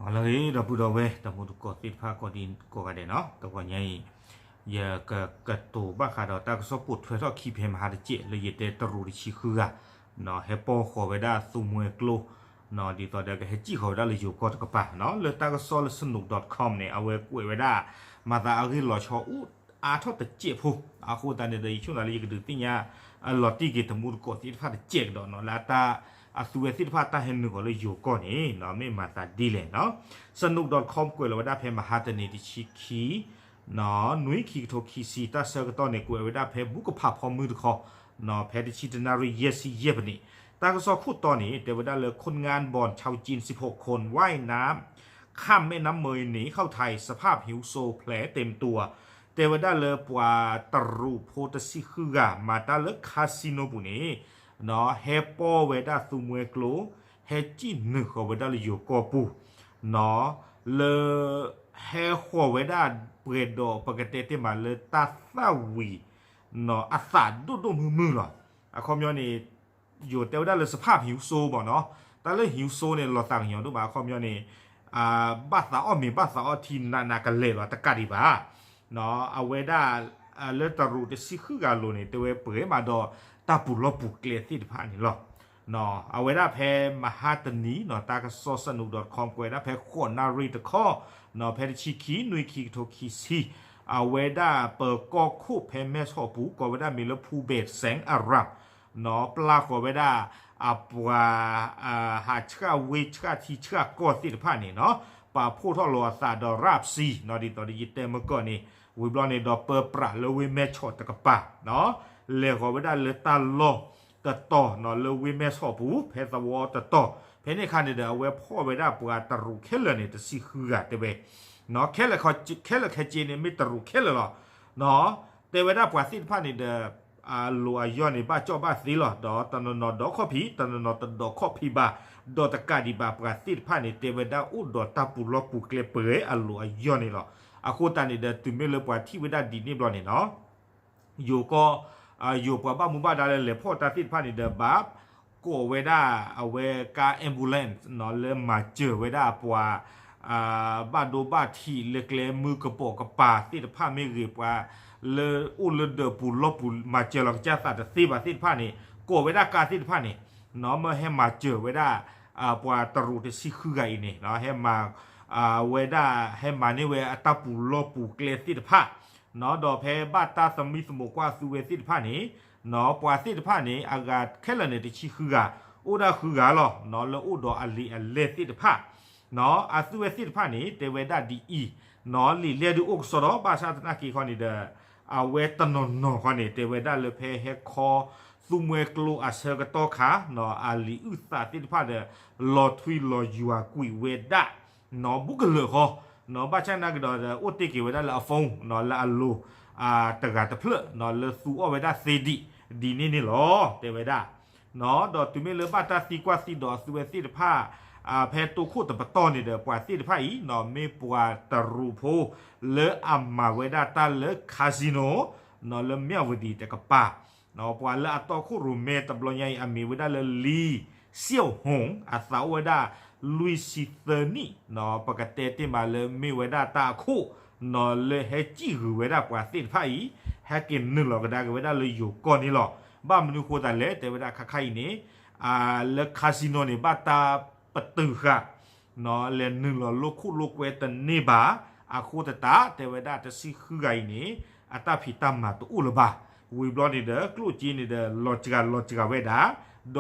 ဟါလၢအဂ့ၤ ဒီပုၢ်ဒီဝဲၢ် တံၤသကိးသ့ၣ်တဖၣ်ကိးဒံကိးဂၤဒဲးနီၤ, တဂီၤညါအံၤ ယကကတိၤဘၣ်ဃးဒီးတၢ်ကစီၣ်ပိာ်ထွဲထီၣ်ခံဖဲမဟါတစဲး လၢယတဲတရူးတဆံဃုဂၤ ဟဲပိာ်ဃီၤဝဲဒၣ်သူမှဲကျိ ဒ်သိးဒီးကဟဲစံၣ်ဃီၤဝဲဒၣ်လၢယိၤကီၢ်တကပၤနီၤ, လၢတၢ်ကစီၣ်လၢ Sanook dot com န့ၣ် အဝဲကွဲးဝဲဒၣ် မၤသးအဂ့ၢ်လီၤဆီအိၣ်အါထီၣ်တစဲးဖိ, အဃိသတးန့ၣ်ဒီး ယဆိကမိၣ်လၢယကဒုးသ့ၣ်ညါ အလီၤတံၢ်က့ၤတံၤသကိးသ့ၣ်တဖၣ်တစဲးကဒီးနီၤ, လၢအတၢ် အသုဝဲသ့ၣ်တဖၣ်တၢ်ဟဲနုာ်ဃီၤလၢယိၤကီၢ်န့ၣ် မ့ၢ်မၤသးဒ်လဲၣ်နီၤ, Sanook dot com ကွဲးလီၤဝဲဒၣ်ဖဲမဟါတနံၤတဆံခံ နွံ ခံကထိခံဆံ တၢ်ဆၢကတီၢ်န့ၣ် ကွဲးဝဲဒၣ်ဖဲဘူးကဖးဖီမုၢ်တခီ ဖဲတဆံတနၣ်ရံၣ်ယဲၢ်ဆံယဲၢ်မံးနံး, တၢ်ကစီၣ်ခိၣ်တီန့ၣ် တဲဝဲဒၣ်လၢ คนงานบ่อนชาวจีนสิบหกคนว่ายน้ำข้ามแม่น้ำเมยหนีเข้าไทยสภาพหิวโซแผลเต็มตัว တဲဝဲဒၣ်လၢပှၤတရူးဖိတဆံဃုဂၤ မၤတၢ်လၢ casino ပူၤန့ၣ် ဟဲပိာ်ဝဲဒၣ်သူမှဲကျိ ဟဲစံၣ်နုာ်ဃီၤဝဲဒၣ်လၢယိၤကီၢ်ပူၤ လၢ ဟဲဃီၤဝဲဒၣ်ပှဲၤဒီးပကတဲတ့ၢ်မးလၢတၢ်သၣ်ဝံၤ အသးဒိၣ်ဒိၣ်မုၢ်မုၢ်လီၤ. အခီပညီန့ၣ် ယိၤတဲဝဲဒၣ်လၢ สภาพหิวโซ မ့ၢ်နီၤ, တၢ်လၢ หิวโซ န့ၣ် လီၤသးကညီၤဒိၣ်မး အခီပညီန့ၣ် ဘၣ်သးအီၣ်မ့ၤဘၣ်သးအီထံနးနးကလဲာ်လီၤ တကးဒံးဘၣ် အဝဲဒၣ် လၢတရူးတဆံဃုဂၤအလိၤန့ၣ် တဲဝဲပှဲၤမးဒီးတၢ်ပူၤလီၢ်ပူၤကျဲသ့ၣ်တဖၣ်န့ၣ်လီၤ. အဝဲဒၣ်ဖဲမဟါတနံၤနီၤ တၢ်ကစီၣ် Sanook dot com ကွဲးဒၣ်ဖဲဃိးနၣ်ရံၣ်တခီ ဖဲတဆံခံ နွံ ခံကထိခံဆံ အဝဲဒၣ်ပၢၤကီၢ်ခိၣ်ဖဲမဲၢ်ဆီးပူၤ ကိးဝဲဒၣ်မ့ၢ်လၢ ဖူဘဲးစဲၣ်အရၣ် ပျၢ်ဃီၤဝဲဒၣ် အပှၤ ဟးဆှၣ်ဝ့ၢ်ဆှၣ်ထံဆှၣ်ကီၢ်သ့ၣ်တဖၣ်န့ၣ်နီၤ, ပာ်ဖှိၣ်ထီၣ်လီၤအသးဒီးရၣ်ပစံနီၤ ဒ်သိးဒီးယတဲမုၢ်ကီၢ်န့ၣ် ဝံၤဘျီန့ၣ်ဒီးပၢပြးလၢဝ့ၢ်မဲၢ်ဆီးတကပၤ လဲၤဃီၤဝဲဒၣ်လၢတၢ်လီၢ်တတီၤနီၤ လၢဝ့ၢ်မဲၢ်ဆီးပူၤ ဖဲသဝီတတီၤ ဖဲန့ၣ်အခါန့ၣ်ဒီး အဝဲဖီၣ်ဝဲဒၣ်ပှၤတရူးခဲလၢာ်န့ၣ် တဆံဃုဂၤတဲဝဲ ခဲလၢာ်ခဲဆ့န့ၣ် မ့ၢ်တရူးခဲလၢာ်လီၤ. တဲဝဲဒၣ်ပှၤသ့ၣ်တဖၣ်န့ၣ်ဒီး အလိၤအယီၢ်န့ၣ် ဘၣ်ကၠီၣ်ဘၣ်သ့လီၤ. ဒီးတနီၤနီၤဒီးခီၣ်ဖံး တနီၤနီၤတဒီးခီၣ်ဖံးဘၣ်, ဒီးတကးဒံးဘၣ် ပှၤသ့ၣ်တဖၣ်န့ၣ် တဲဝဲဒၣ်အိၣ်ဒီးတၢ်ပူၤလီၢ်ပူၤကျဲပှဲၤအလိၤအယီၢ်န့ၣ်လီၤ. အဃိသတးန့ၣ်ဒီး တုၤမ့ၢ်လၢပှၤထံၣ်ဝဲဒၣ်ဒ်န့ၣ်ဘျီန့ၣ်နီၤ ယိၤကီၢ် ယိၤပှၤဘၣ်မူဘၣ်ဒါလၢလဲၤဖီၣ်တၢ်သ့ၣ်တဖၣ်န့ၣ်ဒီး ဘၣ်ကိးဝဲဒၣ်အဝဲကါ ambulance နီၤ လၢမၤစၢၤဝဲဒၣ်ပှၤ ဘၣ်ဒိဘၣ်ထံးလၢကျဲမုၢ်ကပိာ်ကပၤသ့ၣ်တဖၣ်မ့ၢ်ဂ့ၤ ပှၤလၢအိၣ်လၢဒၢးပူၤလီၢ်ပူၤ မၤစၢၤလီၤကစၢ်သးတသ့ဘၣ်သ့ၣ်တဖၣ်န့ၣ် ကိးဝဲဒၣ်ကါသ့ၣ်တဖၣ်န့ၣ် နီၤ မၢဟဲမၤစၢၤဝဲဒၣ် ပှၤတရူးတဆံဃုဂၤအံၤန့ၣ် ဟဲမၤ ဝဲဒၣ် ဟဲမၤန့ၢ်ဝဲအတၢ်ပူၤလီၢ်ပူၤကျဲသ့ၣ်တဖၣ် ဒီးဖဲဘၣ်တၢ်သမံသမိးကွၢ်အသုဝဲသ့ၣ်တဖၣ်န့ၣ် ပှၤသ့ၣ်တဖၣ်န့ၣ် အဂၤခဲလၢာ်န့ၣ် တဆံဃုဂၤ အိၣ်ဒၣ်ဃုဂၤလီၤ လၢအိၣ်ဒီးအလံာ်အလဲၢ်သ့ၣ်တဖၣ် အသုဝဲသ့ၣ်တဖၣ်န့ၣ် တဲဝဲဒၣ်ဒ်အံၤ လံာ်လဲၢ်ဒုးအိၣ်ကစီဒီ ဘၣ်ဆၣ်သနာ်က့ခီန့ၣ်ဒီး အဝဲတနီၤနီၤခီန့ၣ် တဲဝဲဒၣ်လၢဖဲဟဲခီ သူမှဲကျိအဆၢကတီၢ်ခါ အလံာ်အုၣ်သးသ့ၣ်တဖၣ်ဒီး လီၤထွံလီၤယွၤကွံာ်ဝဲဒၣ် နီၤ ဘူးကလၢာ်ဃီ နီၤ ဘၣ်ဆၣ်သနာ်က့ဒီး အိၣ်တ့ၢ်က့ၤဝဲဒၣ်လၢအ phone နီၤ လၢအလိၤ တဂၤတဖျၢၣ် နီၤ လၢသူအီၣ်ဝဲဒၣ်သ့ဒံး ဒ်န့ၣ်န့ၣ်လီၤ တဲဝဲဒၣ် နီၤ ဒီးတုၤမ့ၢ်လၢဘၣ်တၢ်သံကွၢ်သံဒိးအသုဝဲသ့ၣ်တဖၣ် ဖဲတိခိၣ်တပတီၢ်န့ၣ်ဒီး ပှၤသ့ၣ်တဖၣ်အံၤ နီၤ မ့ၢ်ပှၤတရူးဖိ လၢအမၤဝဲဒၣ်တၢ်လၢ casino နီၤ လၢမၠၣ်ဝတံၤတကပၤ ပှၤလၢအတီခိၣ်ရိၣ်မဲတဘျီညါအံၤ အမံၤဝဲဒၣ်လၢ လံ စံၣ်ဟုၣ် အသးအိၣ်ဝဲဒၣ် လွံၢ်ဆံသၢနံၣ် နီၤ ပကတဲတ့ၢ်မးလၢမ့ၢ်ဝဲဒၣ်တၢ်အခိၣ် နီၤ လၢဟဲစံၣ်ဂုာ်ဝဲဒၣ်ပှၤသ့ၣ်တဖၣ်အံၤ ဟဲက့ၤနုာ်လီၤကဒါက့ၤဝဲဒၣ်လၢယိၤကီၢ်န့ၣ်လီၤ. ဘၣ်မနုၤဃိသတးလဲၣ် တဲဝဲဒၣ်ခါခါအံၤန့ၣ် လၢ casino န့ၣ် ဘၣ်တၢ်ပတုာ်ဃာ် နီၤ လဲၤနုာ်လီၤလိခိၣ်လိကွဲတန့ၢ်ဘၣ် အဃိသတး တဲဝဲဒၣ်တဆံဃုဂၤအံၤန့ၣ် အတၢ်ဖံးတၢ်မၤတအိၣ်လၢၤဘၣ်. ဝံၤဘျီန့ၣ်ဒီး ကျိၣ်စ့န့ၣ်ဒီး လီၤစှၤလီၤစှၤဝဲဒၣ်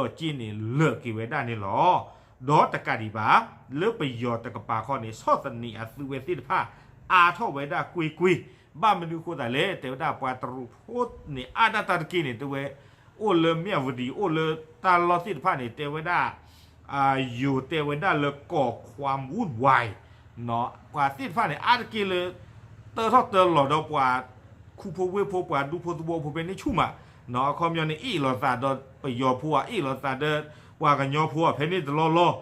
ဒီးစ့န့ၣ်လၢာ်က့ၤဝဲဒၣ်န့ၣ်လီၤ. ဒီးတကးဒံးဘၣ် လၢပယီၤတကပၤခီန့ၣ် ဆီၣ်သနံးအသုဝဲသ့ၣ်တဖၣ် အါထီၣ်ဝဲဒၣ်ကွ့ၢ်ကွ့ၢ် ဘၣ်မနုၤဃိသတးလဲၣ် တဲဝဲဒၣ်ပှၤတရူးဖိန့ၣ် အါဒၣ်တၢ်တက့ၢ်န့ၣ် တဲဝဲ အိၣ်လၢမၠၣ်ဝတံၤ အိၣ်လၢတၢ်လီၢ်သ့ၣ်တဖၣ်န့ၣ် တဲဝဲဒၣ် ယိၤတဲဝဲဒၣ်လၢ ก่อความวุ่นวาย နီၤ ပှၤသ့ၣ်တဖၣ်န့ၣ် အါတက့ၢ်လၢ တၢထီၣ်တၢလီၤဒီးပှၤ ခူဖိဝ့ၢ်ဖိ ပှၤဒူဖိသဝီဖိဖဲန့ၣ်ဆူၣ်မး နီၤ အခီပညီန့ၣ် အ့ၣ်လိာ်သးဒီးပယီၤဖိဧါ အ့ၣ်လိာ်သးဒီးပှၤကညီဖိဧါ ဖဲန့ၣ်တလီၢ်လီၢ်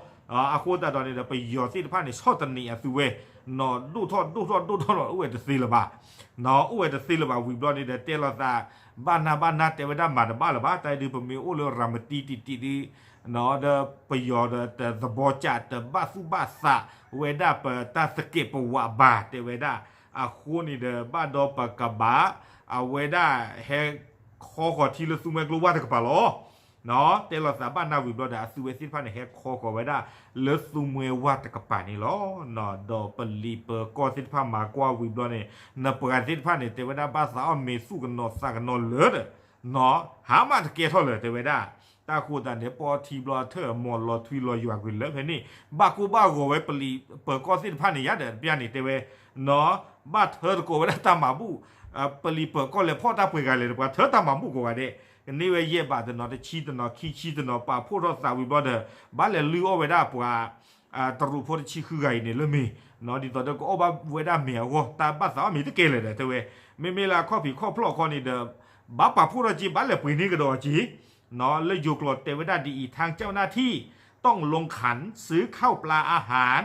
အဃိသတးဒီးန့ၣ်ဒီး ပယီၤသ့ၣ်တဖၣ်န့ၣ် ဆီၣ်သနံးအသုဝဲ နီၤ ဒိၣ်ထီၣ်ဒိၣ်ထီၣ်ဒိၣ်ထီၣ်လီၤ အိၣ်ဝဲတသ့လၢၤဘၣ် နီၤ အိၣ်ဝဲတသ့လၢၤဘၣ် ဝံၤဘျီန့ၣ်ဒီး တဲလိာ်သး ဘၣ်နၢ်ဘၣ်နၢ်တဲဝဲဒၣ်မၤတဘၣ်လၢၤဘၣ်, တၢ်အံၤဒုးပမ့ၢ်အိၣ်လၢရၤမတံတံၢ်တံၢ်ဒုး ဒီးပယီၤဒီးတသဘီကး တဘၣ်သူၣ်ဘၣ်သးဝဲဒၣ်ပတၢ်သကဲးပဝးဘၣ် တဲဝဲဒၣ်. အဃိန့ၣ်ဒီး ဘၣ်ဒီးပကဘၣ် အဝဲဒၣ်ဟဲခီဃီၤထံလၢသူမှဲကျိဝၢ်တကပၤလီၤ. တဲလီၤသးဘၣ်နၢ်ဝံၤဘျီဒီး အသုဝဲသ့ၣ်တဖၣ်န့ၣ် ဟဲခီဃီၤဝဲဒၣ်လၢသူမှဲဝၢ်တကပၤန့ၣ်လီၤ. ဒီးပလံၤပၢၤကီၢ်သ့ၣ်တဖၣ်မၤကွၢ်ဝံၤဘျီန့ၣ် နပှၤသ့ၣ်တဖၣ်န့ၣ် တဲဝဲဒၣ်ဘၣ်သးအီၣ်မ့ၤ သူၣ်ကနိးသးကနိးလၢာ်ဒီး ဟါမၢ်တကဲထီၣ်လၢၤ တဲဝဲဒၣ်. တၢ်ဃိသတးန့ၣ် ပီထံဘျီထၢၣ် မီၢ်လီၤထွံလီၤယွၤကွံာ်လၢဖဲန့ၣ် ဘၣ်ကိၢ်ဘၣ်ဂီၤဝဲပလံၤပၢၤကီၢ်သ့ၣ်တဖၣ်န့ၣ်ယါဒီး တပျၢ်န့ၣ်တဲဝဲ ဘၣ်ထၢတကိးဝဲဒၣ်တၢ်မၤဘူၣ်, ပလံၤပၢၤကီၢ်လဲၤဖီၣ်တၢ်ပှဲၤဂၤလဲၣ် ပှၤထၢတၢ်မၤဘူၣ်ကိးဂၤဒဲး, ကန့ၢ်ဝဲယဲၢ်ဘးတနီၤ တဆံတနီၤ ခံဆံတနီၤ ပာ်ဖှိၣ်ထီၣ်သးဝံၤဘျီဒီး ဘၣ်လဲၤလုၢ်အီၣ်ဝဲဒၣ်ပှၤ တရူးဖိတဆံဃုဂၤအံၤန့ၣ်လၢမ့ၤ, ဒ်သိးဒီးကအီၣ်ဘၣ်ဝဲဒၣ်မ့ၤအဂီၢ် တၢ်ဘၣ်သးအီၣ်မ့ၤတကဲလၢၤဒီး တဲဝဲ, မ့မ့ၢ်လၢအခီၣ်ဖံးခီၣ်ဖျီၣ်ခီန့ၣ်ဒီး ဘၣ်ပာ်ဖှိၣ်ထီၣ်က့ ဘၣ်လဲၤပှ့ၤန့ၢ်ကဒီးအီၤက့ လၢယိၤကျိာ်တဲဝဲဒၣ်ဒ်အံၤ ทางเจ้าหน้าที่ต้องลงขันซื้อข้าวปลาอาหาร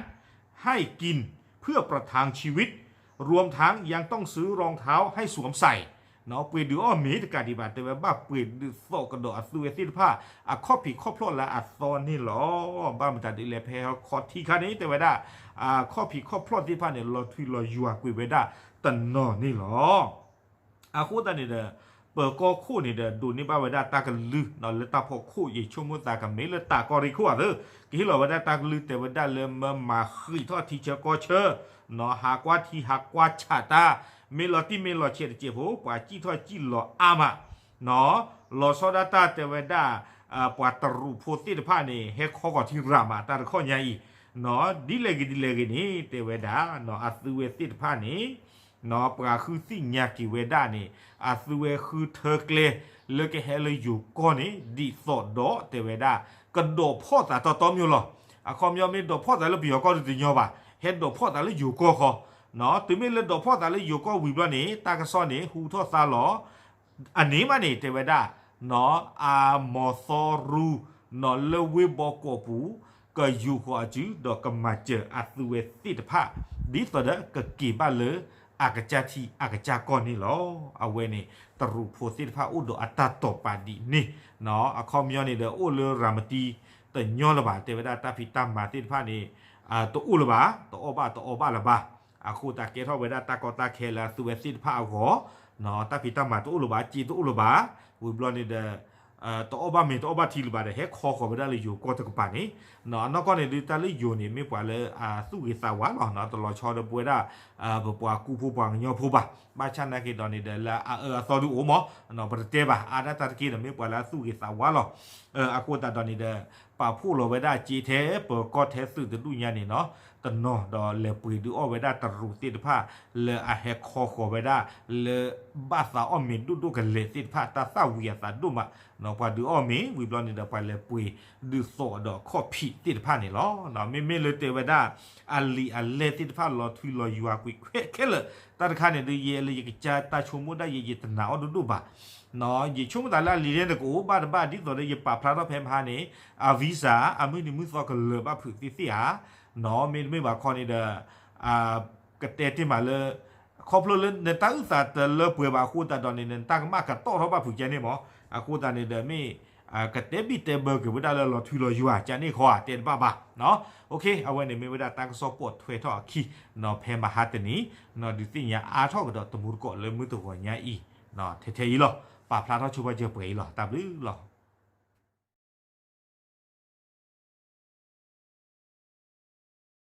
ให้กิน เพื่อประทังชีวิต รวมทั้งยังต้องซื้อรองเท้าให้สวมใส่ ပှ့ၤဒုးအီၣ်မ့ၤတကးဒံးဘၣ် တဲဝဲဘၣ်ပှ့ၤဒုးသိးကဒီးအသုဝဲသ့ၣ်တဖၣ် အခီၣ်ဖံးခီၣ်ဖျီၣ်လၢအသီန့ၣ်လီၤ. ဘၣ်မတၤဒ်လဲၣ် ဖဲဟီခီထံခါန့ၣ် တဲဝဲဒၣ် အခီၣ်ဖံးခီၣ်ဖျီၣ်သ့ၣ်တဖၣ်န့ၣ် လီၤထွံလီၤယွၤကွံာ်ဝဲဒၣ်တနီၤန့ၣ်လီၤ. အဃိသတးန့ၣ်ဒီး ပၢၤကီၢ်ခိၣ်န့ၣ်ဒီး ဒိးန့ၢ်ဘၣ်ဝဲဒၣ်တၢ်ကလုၢ် လၢတၢ်ဖီခိၣ် ယဆိကမိၣ်သးကမ့ၢ်လၢတၢ်ကီၢ်ရ့ၣ်ခိၣ်အသိး ကဟ့ၣ်လီၤဝဲဒၣ်တၢ်ကလုၢ် တဲဝဲဒၣ်လၢမၢမၤဃံးထီၣ်ထံဆၢကီၢ်ဆၢ ဟးကွၢ်ထံဟးကွၢ်ဆးတၢ် မ့ၢ်လီၤတံၢ်မ့ၢ်လီၤဆဲးတစဲးဖိ ပှၤစံၣ်ထီၣ်စံၣ်လီၤအါမး လီၤဆီဒၣ်တၢ်တဲဝဲဒၣ် ပှၤတရူးဖိသ့ၣ်တဖၣ်န့ၣ် ဟဲခီဃီၤထံရၤမးတၢ်တခီညါအံၤ ဒ်လဲၣ်ဂ့ၤဒ်လဲၣ်ဂ့ၤန့ၣ် တဲဝဲဒၣ် အသုဝဲသ့ၣ်တဖၣ်န့ၣ် ပှၤဃုသ့ၣ်ညါက့ၤဝဲဒၣ်န့ၣ် အသုဝဲဃုထၢကျဲ လၢကဟဲလၢယိၤကီၢ်န့ၣ် ဒ်သိးဒီးတဲဝဲဒၣ် ကဒိးဖီၣ်သးတီတီမျိၤလီၤ. အခီပညီမ့ၢ်ဒိးဖီၣ်သးလၢပယီၤကီၢ်ဒုးတညီဘၣ် ဟဲဒိးဖီၣ်သးလၢယိၤကီၢ်ဃီ တုၤမ့ၢ်လၢဒိးဖီၣ်သးလၢယိၤကီၢ်ဝံၤဘျီန့ၣ် တၢ်ကစီၣ်န့ၣ် ဟူထီၣ်သါလီၤ အန့ၣ်မးန့ၣ် တဲဝဲဒၣ် အမီၤသီရူ လၢဝ့ၢ်ဘီကီးပူၤ ကယူာ်ဃီၤအစု ဒီးကမၤစၢၤအသုဝဲသ့ၣ်တဖၣ် ဒ်သိးဒီးကက့ၤဘၣ်လၢအကစၢ်ထံအကစၢ်ကီၢ်န့ၣ်လီၤ. အဝဲန့ၣ် တရူးဖိသ့ၣ်တဖၣ်အိၣ်ဒီးအတၢ်တိာ်ပာ်ဒ်န့ၣ် အခီပညီန့ၣ်ဒီး အိၣ်လၢရၤမတံတညီလၢၤဘၣ် တဲဝဲဒၣ်တၢ်ဖံးတၢ်မၤသ့ၣ်တဖၣ်န့ၣ် တအိၣ်လၢၤဘၣ် တအီၣ်ဘၣ်တအီၣ်ဘၣ်လၢၤဘၣ်. အဃိသတးကဲထီၣ်ဝဲဒၣ်တၢ်ကီတၢ်ခဲလၢအသုဝဲသ့ၣ်တဖၣ်အဂီၢ် တၢ်ဖံးတၢ်မၤတအိၣ်လၢၤဘၣ် စ့တအိၣ်လၢၤဘၣ် ဝံၤဘျီန့ၣ်ဒီး တအီၣ်ဘၣ်မ့ၤတအီၣ်ဘၣ်ထံလၢၤဘၣ်ဒီး ဟဲခီဃီၤဝဲဒၣ်လၢယိၤကီၢ်တကပၤန့ၣ် အနီၢ်ကီၢ်န့ၣ်ဒုး တၢ်လၢယိၤန့ၣ် မ့ၢ်ပှၤလၢအသူၣ်ဂ့ၤသးဝါလီၤ တလီၤဆီဒီးပဝဲဒၣ် ပပှၤကူဖိပှၤကညီဖိဘၣ်. ဘၣ်ဆၣ်နာ်က့ၤဒီးန့ၣ်ဒီး လၢအအၢအသီဒုးအိၣ်မး ပတတဲဘၣ် အါဒၣ်တၢ်တက့ၢ်ဒီး မ့ၢ်ပှၤလၢအသူၣ်ဂ့ၤသးဝါလီၤ. အဃိသတးဒီးန့ၣ်ဒီး ပာ်ဖှိၣ်လီၤဝဲဒၣ်စ့ထဲ ပၢၤကီၢ်ထဲသုးတဒူၣ်ညါန့ၣ်နီၤ တနီၤဒီးလဲၤပှ့ၤဒုးအီၣ်ဝဲဒၣ်တရူးသ့ၣ်တဖၣ် လၢအဟဲခီဃီၤဝဲဒၣ် လၢဘၣ်သးအီၣ်မ့ၤဒိၣ်ဒိၣ်ကလဲာ်သ့ၣ်တဖၣ် တၢ်သၣ်ဝံၤအသးဒိၣ်မး ပှၤဒုးအီၣ်မ့ၤဝံၤဘျီန့ၣ်ဒီး ပှၤလဲၤပှ့ၤဒုးသိးဒီးခီၣ်ဖံးသ့ၣ်တဖၣ်န့ၣ်လီၤ. မ့မ့ၢ်လၢတဲဝဲဒၣ် အလံာ်အလဲၢ်သ့ၣ်တဖၣ်လီၤထွံလီၤယွၤကွံာ်ခဲခဲလၢာ် တၢ်တခါန့ၣ်ဒုး ယဲလၢယကစၢ်တၢ်ဆိကမိၣ်ဒၣ်ယဲ ယတနာ်အီၣ်ဒိၣ်ဒိၣ်ဘၣ် ယဆိကမိၣ်သးလၢအလံာ်လဲၢ်န့ၣ် ကအိၣ်ဘၣ်တဘၣ် ဒ်သိးဒီးယပာ်ဖျါထီၣ်ဖဲမဟါန့ၣ် အ visa အမုၢ်နံၤမုၢ်သီကလၢၤဘၣ်ဖုးသ့ၣ်သ့ၣ်ဧါ မ့တမ့ၢ်ဘၣ်ခီန့ၣ်ဒီး ကတဲတ့ၢ်မးလၢ ခီဖျိလၢနတၢ်အုၣ်သးတလၢပှဲၤဘၣ်အဃိသတးဒီးန့ၣ် နတၢ်ကမၣ်ကတီၢ်ထီၣ်ဘၣ်ဖုးကဲန့ၣ်မး အဃိသတးန့ၣ်ဒီးမ့ၢ် ကတဲဘံၣ်တဲဘၢက့ၤဝဲဒၣ်လၢလီၤထွံလီၤယွၤကဲန့ၣ်ခီဧါ တဲတဘၣ်ဘၣ် အဝဲန့ၣ်မ့ၢ်ဝဲဒၣ်တၢ်ကစီၣ်ပိာ်ထွဲထီၣ်အခံ ဖဲမဟါတနံၤ ဒုးသ့ၣ်ညါအါထီၣ်ကဒီးတမူတကိးလၢမုၢ်တဂီၤညါအံၤ ထဲထဲအံၤလီၤ. ပာ်ဖျါထီၣ်ဆိပာ်စၢၤပှဲၤအံၤလီၤ. တၢ်ဘျုးလီၤ.